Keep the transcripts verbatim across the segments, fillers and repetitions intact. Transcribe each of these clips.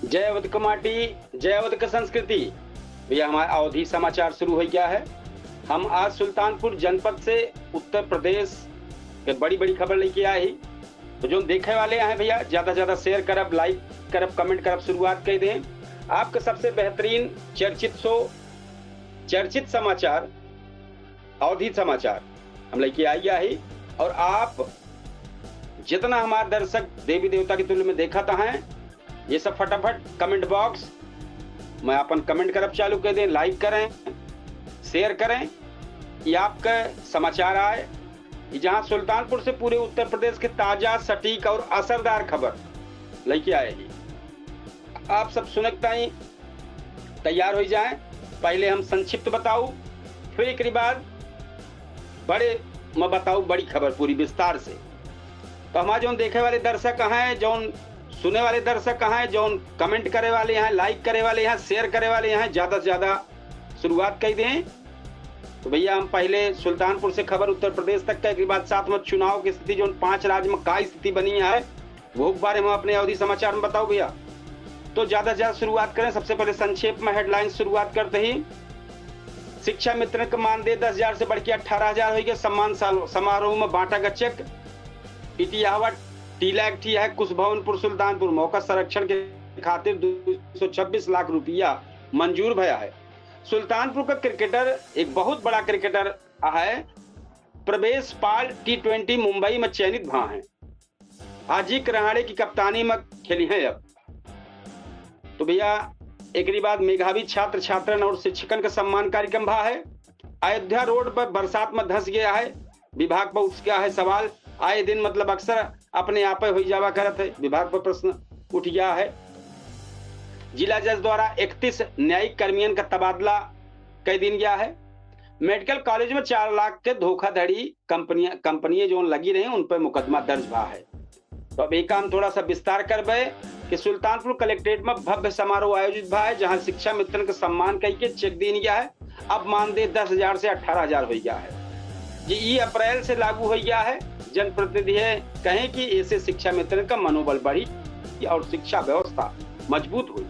जय अवध क माटी, जय अवध क संस्कृति। भैया, हमारा अवधी समाचार शुरू हो गया है। हम आज सुल्तानपुर जनपद से उत्तर प्रदेश के बड़ी बड़ी खबर लेके आए ही। तो जो देखे वाले हैं भैया, ज्यादा से ज्यादा share करब, like करब, comment करब, शुरुआत कर दें। आपके सबसे बेहतरीन चर्चित show, चर्चित समाचार, अवधी समाचार हम लेके आई ही। और आप जितना हमारे दर्शक देवी देवता की तुल्य में देखत हैं, ये सब फटाफट comment box में अपन comment करब चालू कर दें, like करें, share करें। ये आपका समाचार आए, ये जहां सुल्तानपुर से पूरे उत्तर प्रदेश के ताजा, सटीक और असरदार खबर लेके आए ही। आप सब सुनक ताई तैयार हो जाएं। पहले हम संक्षिप्त बताऊ, फिर एक बाद बड़े में बताऊ बड़ी खबर पूरी विस्तार से। तो हमारे जौन देखे वाले दर्शक हैं, जौन सुने वाले दर्शक हैं, जौन comment करे वाले हैं, like करे वाले हैं, share करे वाले हैं, ज्यादा से ज्यादा शुरुआत कर दें। तो भैया, हम पहले सुल्तानपुर से खबर उत्तर प्रदेश तक का, एक बाद साथ में चुनाव की स्थिति, जौन पांच राज्य में का स्थिति बनी है, वो के बारे में अपने अवधी समाचार में बताओ भैया। तो ज्यादा से ज्यादा शुरुआत करें, सबसे पहले संक्षेप में headline शुरुआत करते ही, शिक्षा मित्र के मानदेय दस हजार से बढ़ के अठारह हजार हो गए। सम्मान साल-, समारोह में बांटा गया cheque। इटियावा टीला एक ठी है, कुशभवनपुर सुल्तानपुर, मौका संरक्षण के खातिर दो सौ छब्बीस लाख रुपया मंजूर भया है। सुल्तानपुर का cricketer, एक बहुत बड़ा cricketer है, प्रवेश पाल T twenty मुंबई में चयनित भा हैं। अजिंक्य रहाणे की कप्तानी में खेली हैं अब। तो भैया, एकरी बाद मेघावी छात्र छात्रन और शिक्षकन का सम्मान कार्यक्रम भा है। अयोध्या रोड पर बरसात में धंस गया है, विभाग पर उठ गया है सवाल। आए दिन, मतलब, अक्सर अपने आप हो जावा करत है, विभाग पर प्रश्न उठ गया है। जिला जज द्वारा इकतीस न्यायिक कर्मियन का तबादला कर दीन गया है। मेडिकल कॉलेज में चार लाख के धोखाधड़ी कंपनियां, कंपनियां जो लगी रही, उन पर मुकदमा दर्ज भा है। तो अब एक काम थोड़ा सा विस्तार करबे कि सुल्तानपुर कलेक्ट्रेट में भव्य समारोह आयोजित भा है, जहां शिक्षा मित्रन के सम्मान कई के cheque दीन गया है। अब मानदेय दस हजार से अठारह हजार हो गया है। ये ई अप्रैल से लागू हो गया है। जनप्रतिनिधि कहें कि ऐसे शिक्षा मित्रन का मनोबल बढ़ी और शिक्षा व्यवस्था मजबूत हुई।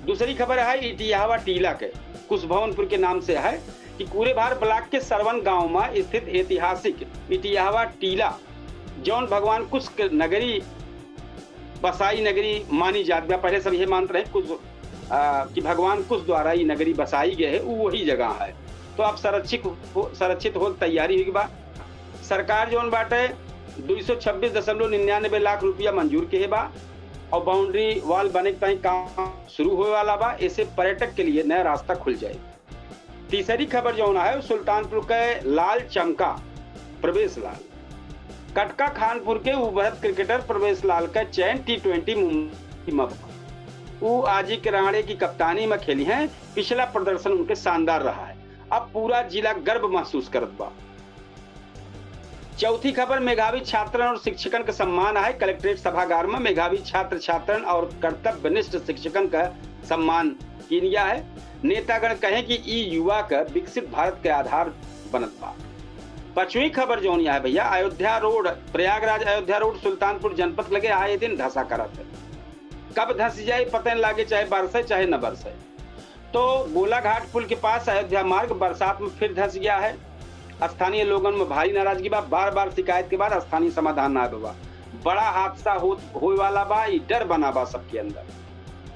दूसरी खबर है इटियावा टीला के, कुशभवनपुर के नाम से है, कि कूरेभार ब्लॉक के सरवन गांव में स्थित ऐतिहासिक इटियावा टीला, जौन भगवान कुश के नगरी, बसाई नगरी मानी जात बा। पहले सब ये मानत रहे कुश, आ, कि भगवान कुश द्वारा ई नगरी बसाई गए है, उ वही जगह है। तो अब संरक्षित हो, संरक्षित हो तैयारी हुई बा। सरकार जौन बाटे दो सौ छब्बीस दशमलव निन्यानवे लाख रुपया मंजूर के बा और boundary wall बने के ताई काम शुरू होए वाला बा। ऐसे पर्यटक के लिए नया रास्ता खुल जाए। तीसरी खबर जौन है, सुल्तानपुर के लाल चमका प्रवेश लाल। कटका खानपुर के उभरत cricketer प्रवेश लाल का चयन T twenty मुंबई में भा। उ अजिंक्य रहाणे की कप्तानी में खेली हैं। पिछला प्रदर्शन उनके शानदार रहा है। अब पूरा जिला गर्व महसूस करत बा। चौथी खबर मेघावी छात्रन और शिक्षकन के सम्मान है। कलेक्ट्रेट सभागार में मेघावी छात्र छात्रन और कर्तव्यनिष्ठ शिक्षकन का सम्मान कीन गया है। नेतागण कहें कि ई युवा का विकसित भारत के आधार बनत बा। पांचवी खबर जौन यह है भैया, अयोध्या रोड, प्रयागराज अयोध्या रोड सुल्तानपुर जनपद लगे आए दिन धसा करत है। कब धस जाए पता न लागे, चाहे बरसे चाहे न बरसे। तो गोलाघाट पुल के पास अयोध्या मार्ग बरसात में फिर धस गया है। स्थानीय लोगन में भारी नाराजगी बा। बार बार शिकायत के बाद स्थानीय समाधान ना बा। बड़ा हादसा हो, होए वाला बा, ई डर बना बा सबके अंदर।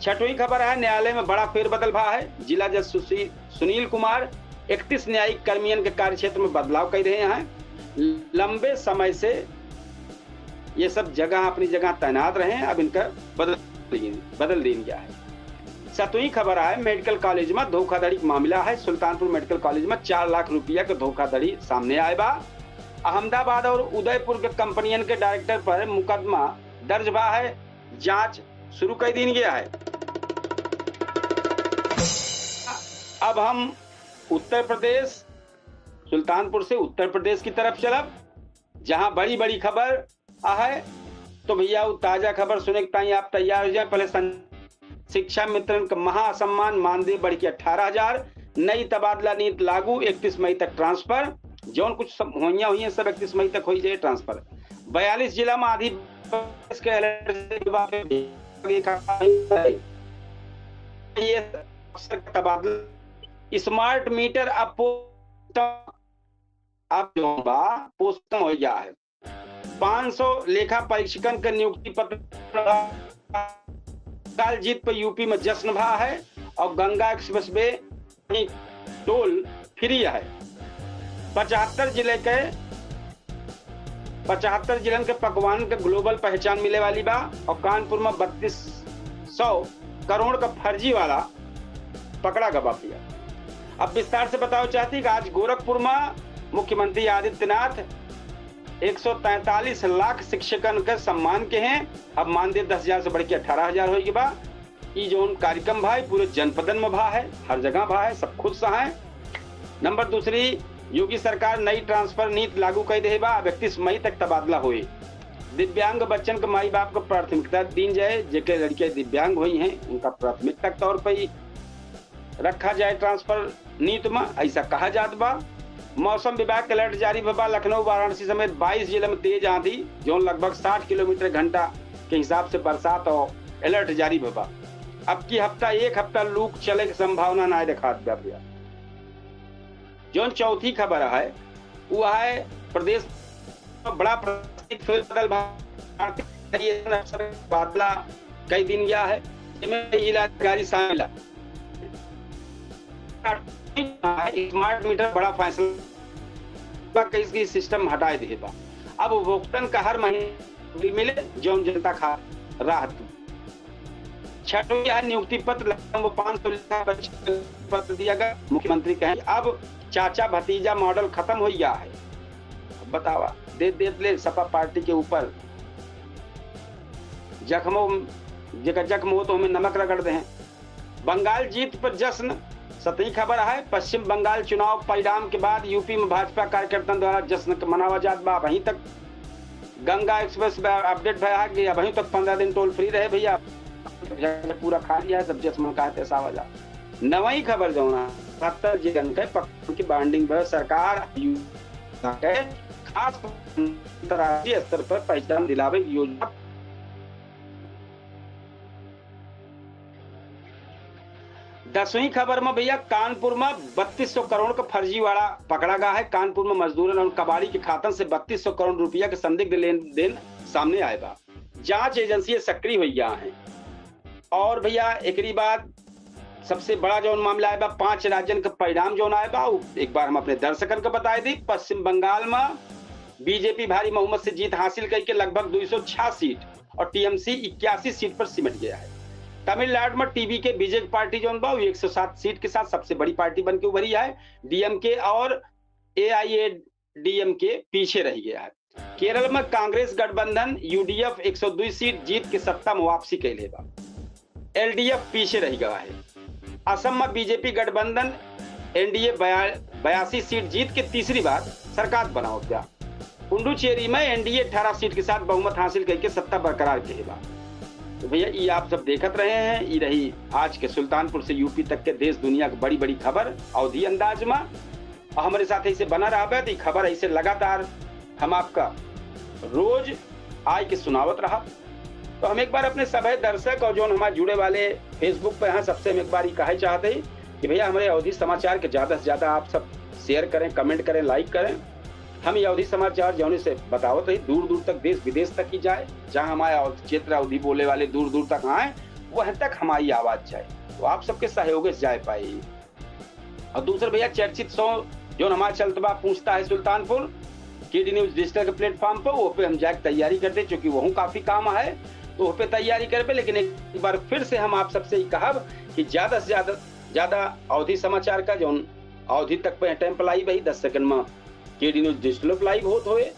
छठवीं खबर है, न्यायालय में बड़ा फेरबदल भा है। जिला जज सुशी-, सुनील कुमार इकतीस न्यायिक कर्मियन के कार्यक्षेत्र में बदलाव कर रहे हैं। लंबे समय से ये सब जगह अपनी जगह तैनात रहे, अब इनका बदल, बदल दीन गया है। सतवीं खबर आए, मेडिकल कॉलेज में धोखाधड़ी का मामला है। सुल्तानपुर मेडिकल कॉलेज में चार लाख रुपया के धोखाधड़ी सामने आए बा। अहमदाबाद और उदयपुर के कंपनियन के डायरेक्टर पर मुकदमा दर्ज बा है, जांच शुरू कर दीन गया है। अब हम उत्तर प्रदेश, सुल्तानपुर से उत्तर प्रदेश की तरफ चलब, जहां बड़ी बड़ी खबर है। तो भैया, वो ताजा खबर सुने के ताई आप तैयार हो जाए। पहले सं-, शिक्षा मित्रन का महासम्मान, मानदेय बढ़ के अठारह हजार, नई तबादला नीति लागू, इकतीस मई तक transfer। जौन कुछ सब होइया हुई हैं, सब इकतीस मई तक हो जाए transfer। बयालीस जिला में आधी बारिश के अलर्ट से ये अफसर का तबादला, स्मार्ट मीटर अब पोस्ट, अब जो बा, पोस्ट हो गया है। पाँच सौ लेखा परीक्षकन के नियुक्ति पत्र। काल जीत पर यूपी में जश्न भा है और गंगा एक्सप्रेस वे टोल फ्री है। पचहत्तर जिले के, पचहत्तर जिलन के पकवान के ग्लोबल पहचान मिले वाली बा और कानपुर में बत्तीस सौ करोड़ का फर्जी वाला पकड़ा गवा भैया। अब विस्तार से बताओ चाहती कि आज गोरखपुर में मुख्यमंत्री आदित्यनाथ एक सौ तैंतालीस लाख शिक्षकन के सम्मान के हैं। अब मानदेय दस हजार से बढ़ के अठारह हजार होइ गवा। ई जौन कार्यक्रम भा, ई पूरे जनपदन में भा है, हर जगह भा है, सब खुश हैं। नंबर दूसरी, योगी सरकार नई ट्रांसफर नीति लागू कर दे बा, अब इकतीस मई तक तबादला होए। दिव्यांग बच्चन के माई बाप को प्राथमिकता दीन जाए, जेके लड़कियां दिव्यांग हुई हैं, उनका प्राथमिकता के तौर पर ही रखा जाए ट्रांसफर नीति में, ऐसा कहा जात बा। मौसम विभाग के अलर्ट जारी भा बा, लखनऊ, वाराणसी समेत बाईस जिले में तेज आंधी, जौन लगभग साठ किलोमीटर घंटा के हिसाब से बरसात और अलर्ट जारी भा बा। अब की हफ्ता, एक हफ्ता लू चले के संभावना ना दिखात बा भैया। जौन चौथी खबर है, वो है प्रदेश में बड़ा प्रशासनिक फेरबदल भा, भारतीय अफसर बादला कई दिन गया है, जिसमें जिलाधिकारी शामिल है। स्मार्ट मीटर बड़ा फैसला, इसकी सिस्टम हटाए दे बा। अब उपभोक्तन का हर महीने बिल मिले, जौन जनता खा राहत। छठवीं है नियुक्ति पत्र, लगभग पाँच सौ लेखा परीक्षा पत्र दिया गया। मुख्यमंत्री कहें, अब चाचा भतीजा मॉडल खत्म हो गया है। अब बतावा, दे दे ले सपा पार्टी के ऊपर जख्मों, जेकर जख्म हो तो हमें नमक रगड़ दे हैं। बंगाल जीत पर जश्न, सतही खबर है। पश्चिम बंगाल चुनाव परिणाम के बाद यूपी में भाजपा कार्यकर्ताओं द्वारा जश्न क-, मनावा जात बा। वहीं तक गंगा एक्सप्रेस पे अपडेट भया है कि अबहीं तक पन्द्रह दिन टोल फ्री रहे भैया, पूरा खाली है, सब जश्न का है, तैसा वजह। नवई खबर जौन है, सत्तर जिलन के पकवान की बांडिंग पर सरकार यू-, के खास अंतर्राष्ट्रीय स्तर पर पहचान दिलावे की योजना। दसवीं खबर में भैया, कानपुर में बत्तीस सौ करोड़ का फर्जीवाड़ा पकड़ा गया है। कानपुर में मजदूरन और कबाड़ी के खातन से बत्तीस सौ करोड़ रुपया के संदिग्ध लेन देन सामने आए बा। जांच एजेंसी सक्रिय हो गया है। और भैया, एकरी बाद सबसे बड़ा जौन मामला आए बा, पांच राज्यन का परिणाम जौन आए बा, उ एक बार हम अपने दर्शकन का बताए दी। पश्चिम बंगाल में बीजेपी भारी बहुमत से जीत हासिल करके लगभग दो सौ छह सीट और टीएमसी इक्यासी सीट पर सिमट गया है। तमिलनाडु में टीवी के बीजेपी पार्टी जौन बा, वो एक सौ सात सीट के साथ सबसे बड़ी पार्टी बन के उभरी है। डीएमके और एआईएडीएमके पीछे रह गया है। केरल में कांग्रेस गठबंधन यूडीएफ एक सौ दो सीट जीत के सत्ता में वापसी कैले बा। एलडीएफ पीछे रह गया है। असम में बीजेपी गठबंधन एनडीए बया-, बयासी सीट जीत के तीसरी बार सरकार बनावत बा। पुडुचेरी में एनडीए अठारह सीट के साथ बहुमत हासिल करके सत्ता बरकरार के बा। तो भैया, ये आप सब देखत रहे हैं, ये रही आज के सुल्तानपुर से यूपी तक के देश दुनिया के बड़ी बड़ी खबर अवधी अंदाज में। और हमारे साथ ऐसे बना रहबे तो ये खबर ऐसे लगातार हम आपका रोज आए के सुनावत रहा। तो हम एक बार अपने सभे दर्शक और जौन हमारे जुड़े वाले Facebook पे हैं, सबसे हम एक बार ये कहे चाहते हैं कि भैया, हमारे अवधी समाचार के ज्यादा से ज्यादा आप सब शेयर करें, कमेंट करें, लाइक करें। हम ये अवधी समाचार जौन से बतावत रही, दूर दूर तक, देश विदेश तक ही जाए, जहाँ हमारे अवध-, क्षेत्र अवधी बोले वाले दूर दूर तक आए, वह तक हमारी आवाज जाए, तो आप सबके सहयोग से जाए पाए। और दूसर भैया, चर्चित शो जौन हमार चलत बा, पूछता है सुल्तानपुर, केडी न्यूज डिजिटल के प्लेटफॉर्म पर, वो पे हम जाके तैयारी करते, चूंकि वहू काफी काम है, तो वो पे तैयारी करबे। लेकिन एक बार फिर से हम आप सबसे ही कहब कि ज्यादा से ज्यादा, ज्यादा अवधी समाचार का जौन अवधी तक पे टाइम पर लाइव है, दस सेकंड में केडी न्यूज डिजिटल पर लाइव होत होए,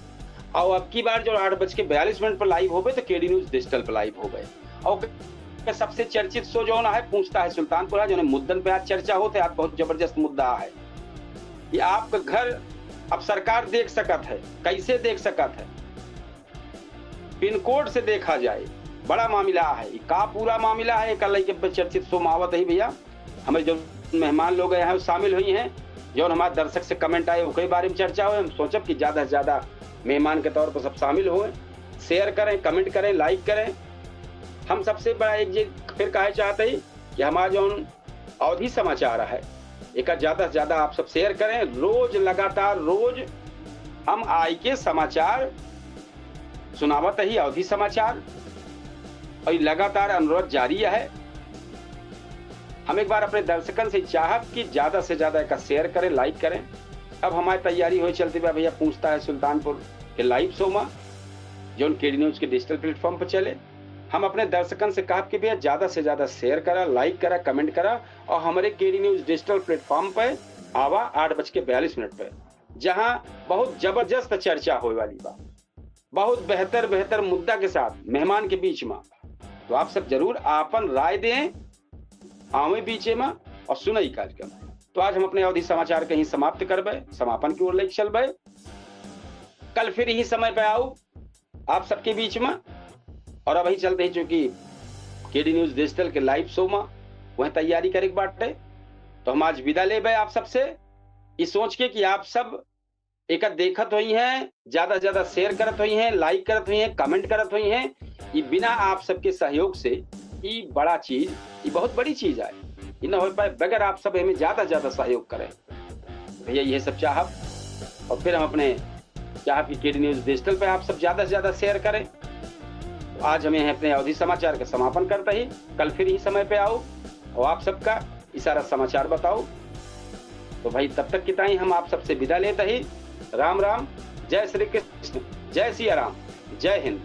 और अब की बार जो आठ बज के बयालीस मिनट पर लाइव होबे, तो केडी न्यूज डिजिटल पर लाइव होबे। और सबसे चर्चित शो जौन है, पूछता है सुल्तानपुर है, जौन मुद्दन पे आज चर्चा होत है। आज बहुत जबरदस्त मुद्दा है कि आपका घर अब सरकार देख सकत है, कैसे देख सकत है, पिन कोड से देखा जाए। बड़ा मामला है, ई का पूरा मामला है, एक लइके पे चर्चित शो में आवत है भैया। हमारे जो मेहमान लोग हैं, शामिल हुई हैं, जौन हमारे दर्शक से कमेंट आए, ओकरे बारे में चर्चा हो। हम सोचब कि ज्यादा से ज्यादा मेहमान के तौर पर सब शामिल होए, शेयर करें, कमेंट करें, लाइक करें। हम सबसे बड़ा एक चीज फिर कहे चाहत ही कि हमार जौन अवधी समाचार है, एका ज्यादा से ज्यादा आप सब share करें। रोज, लगातार रोज हम आइके समाचार सुनावत ही, अवधी समाचार, और ई लगातार अनुरोध जारी है। हम एक बार अपने दर्शकन से चाहब कि ज्यादा से ज्यादा एका share करें, like करें। अब हमारी तैयारी होइ चलती बा भैया, पूछता है सुल्तानपुर के live show मा, जौन केडी न्यूज के digital platform पर चले। हम अपने दर्शकन से कहब कि भैया, ज्यादा से ज्यादा share करा, like करा, comment करा, और हमरे केडी न्यूज digital platform पे आवा आठ बज के बयालीस मिनट पे, जहां बहुत जबरदस्त चर्चा होए वाली बा, बहुत बेहतर बेहतर मुद्दा के साथ मेहमान के बीच मा। तो आप सब जरूर आपन राय दें, आवे बीचे मा और सुनई कार्यक्रम। तो आज हम अपने अवधी समाचार के ही समाप्त करबे, समापन की ओर लेके चलबे। कल फिर यही समय पे आऊ आप सबके बीच मा। और अबही चलते ही चूंकि केडी न्यूज digital के live show मा वह तैयारी करे के बाटे, तो हम आज विदा लेबे आप सबसे, ई सोच के कि आप सब एका देखत होइहैं, ज्यादा से ज्यादा share करत होइहैं, like करत होइहैं, comment करत होइहैं। ई बिना आप सबके सहयोग से ई बड़ा चीज, ई बहुत बड़ी चीज आए, ई न हो पाए बगैर आप सब एमे ज्यादा से ज्यादा सहयोग करें। भैया, यह सब चाहब, और फिर हम अपने चाहब कि केडी न्यूज digital पे आप सब ज्यादा से ज्यादा share करें। तो आज हम यहीं अपने अवधी समाचार का समापन करता ही। कल फिर यही समय पे आऊ और आप सबका ई सारा समाचार बताऊ। तो भाई, तब तक की ताई हम आप सबसे विदा लेता ही। राम राम, जय श्री कृष्ण, जय सिया राम, जय हिंद।